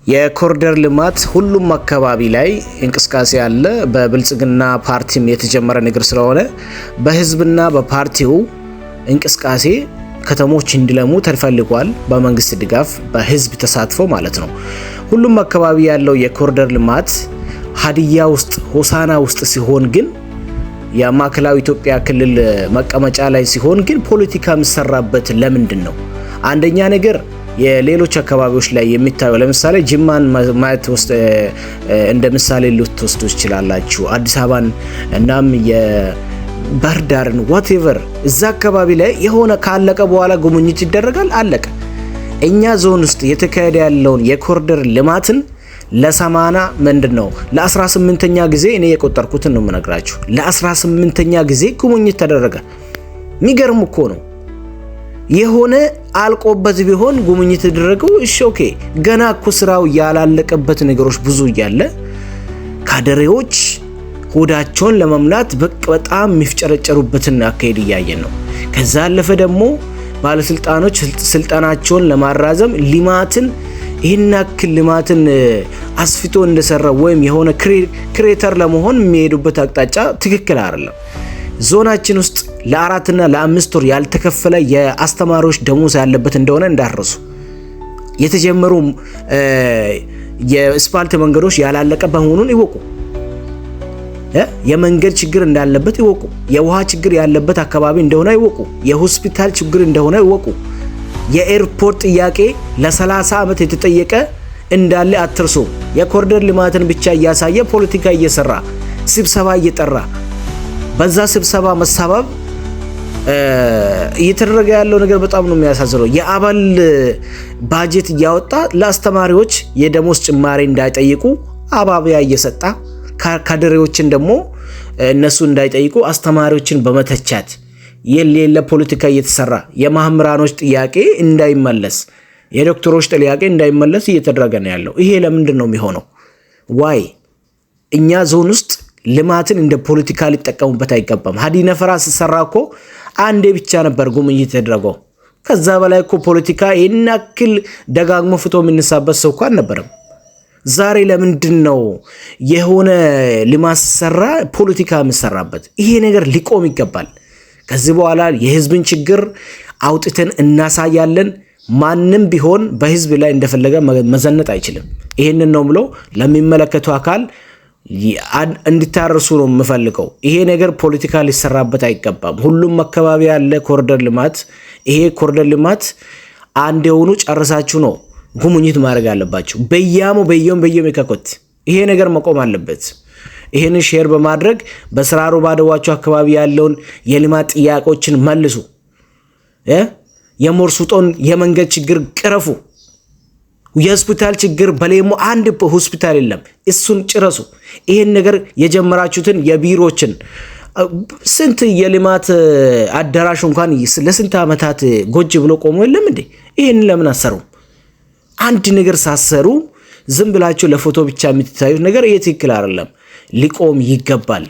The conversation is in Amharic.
የኮሪደር ልማት ሁሉም አካባቢ ላይ እንቅስቃሴ አለ። በብልጽግና ፓርቲም የተጀመረ ነገር ስለሆነ በህዝብና በፓርቲው እንቅስቃሴ ከተሞች እንዲለሙ ተፈልጓል። በመንግስት ድጋፍ በህዝብ ተሳትፎ ማለት ነው። ሁሉም አካባቢ ያለው የኮሪደር ልማት ሀዲያ ውስጥ ሆሳና ውስጥ ሲሆን ግን፣ የማዕከላዊ ኢትዮጵያ ክልል መቀመጫ ላይ ሲሆን ግን ፖለቲካ የሚሰራበት ለምንድን ነው? አንደኛ ነገር የሌሎች አካባቢዎች ላይ የሚታየው ለምሳሌ ጅማን ማየት ውስጥ እንደ ምሳሌ ልትወስዱ ትችላላችሁ። አዲስ አበባን እናም የባህር ዳርን whatever እዛ አካባቢ ላይ የሆነ ካለቀ በኋላ ጉብኝት ይደረጋል፣ አለቀ። እኛ ዞን ውስጥ የተካሄደ ያለውን የኮሪደር ልማትን ለሰማና ምንድን ነው ለ18ኛ ጊዜ፣ እኔ የቆጠርኩትን ነው የምነግራችሁ። ለ18ኛ ጊዜ ጉብኝት ተደረገ። የሚገርም እኮ ነው። የሆነ አልቆበት ቢሆን ጉብኝት የተደረገው እሺ okay። ገና እኮ ስራው ያላለቀበት ነገሮች ብዙ እያለ ካድሬዎች ሆዳቸውን ለመሙላት በጣም የሚፍጨረጨሩበትን አካሄድ እያየን ነው። ከዛ ያለፈ ደግሞ ባለስልጣኖች ስልጣናቸውን ለማራዘም ልማትን ይህን ያክል ልማትን አስፍቶ እንደሰራ ወይም የሆነ creator ለመሆን የሚሄዱበት አቅጣጫ ትክክል አይደለም። ዞናችን ውስጥ ለ4ና ለ5 ወር ያልተከፈለ የአስተማሪዎች ደሞዝ ያለበት እንደሆነ እንዳትረሱ። የተጀመሩ የአስፓልት መንገዶች ያላለቀ መሆኑን ይወቁ። የመንገድ ችግር እንዳለበት ይወቁ። የውሃ ችግር ያለበት አካባቢ እንደሆነ ይወቁ። የሆስፒታል ችግር እንደሆነ ይወቁ። የኤርፖርት ጥያቄ ለ30 ዓመት የተጠየቀ እንዳለ አትርሱ። የኮሪደር ልማትን ብቻ እያሳየ ፖለቲካ እየሰራ፣ ስብሰባ እየጠራ፣ በዛ ስብሰባ መሳበብ እየተደረገ ያለው ነገር በጣም ነው የሚያሳዝነው። የአበል ባጀት እያወጣ ለአስተማሪዎች የደሞዝ ጭማሪ እንዳይጠይቁ አባቢያ እየሰጣ፣ ካድሬዎችን ደግሞ እነሱ እንዳይጠይቁ አስተማሪዎችን በመተቻት የሌለ ፖለቲካ እየተሰራ፣ የመምህራኖች ጥያቄ እንዳይመለስ፣ የዶክተሮች ጥያቄ እንዳይመለስ እየተደረገ ነው ያለው። ይሄ ለምንድን ነው የሚሆነው? Why? እኛ ዞን ውስጥ ልማትን እንደ ፖለቲካ ሊጠቀሙበት አይገባም። ሀዲ ነፈራ ሲሰራ እኮ አንዴ ብቻ ነበር ጉብኝት የተደረገው። ከዛ በላይ እኮ ፖለቲካ ይህን ያክል ደጋግሞ ፍቶ የሚነሳበት ሰው እኮ አልነበረም። ዛሬ ለምንድን ነው የሆነ ልማት ሲሰራ ፖለቲካ የሚሰራበት? ይሄ ነገር ሊቆም ይገባል። ከዚህ በኋላ የህዝብን ችግር አውጥተን እናሳያለን። ማንም ቢሆን በህዝብ ላይ እንደፈለገ መዘነጥ አይችልም። ይሄንን ነው ብሎ ለሚመለከቱ አካል እንዲታረሱ ነው የምፈልገው። ይሄ ነገር ፖለቲካ ሊሰራበት አይገባም። ሁሉም አካባቢ ያለ ኮሪደር ልማት፣ ይሄ ኮሪደር ልማት አንድ የሆኑ ጨርሳችሁ ነው ጉብኝት ማድረግ አለባችሁ። በያሙ በየም በየም ይከኮት ይሄ ነገር መቆም አለበት። ይሄንን share በማድረግ በስራሮ ባደዋቸው አካባቢ ያለውን የልማት ጥያቄዎችን መልሱ። የሞርሱጦን የመንገድ ችግር ቅረፉ። የሆስፒታል ችግር በሌሞ አንድ ሆስፒታል የለም፣ እሱን ጭረሱ። ይሄን ነገር የጀመራችሁትን የቢሮችን ስንት የልማት አዳራሽ እንኳን ለስንት ዓመታት ጎጅ ብሎ ቆሞ የለም እንዴ? ይሄንን ለምን አሰሩም? አንድ ነገር ሳሰሩ ዝም ብላችሁ ለፎቶ ብቻ የምትታዩት ነገር ይሄ ትክክል አይደለም፣ ሊቆም ይገባል።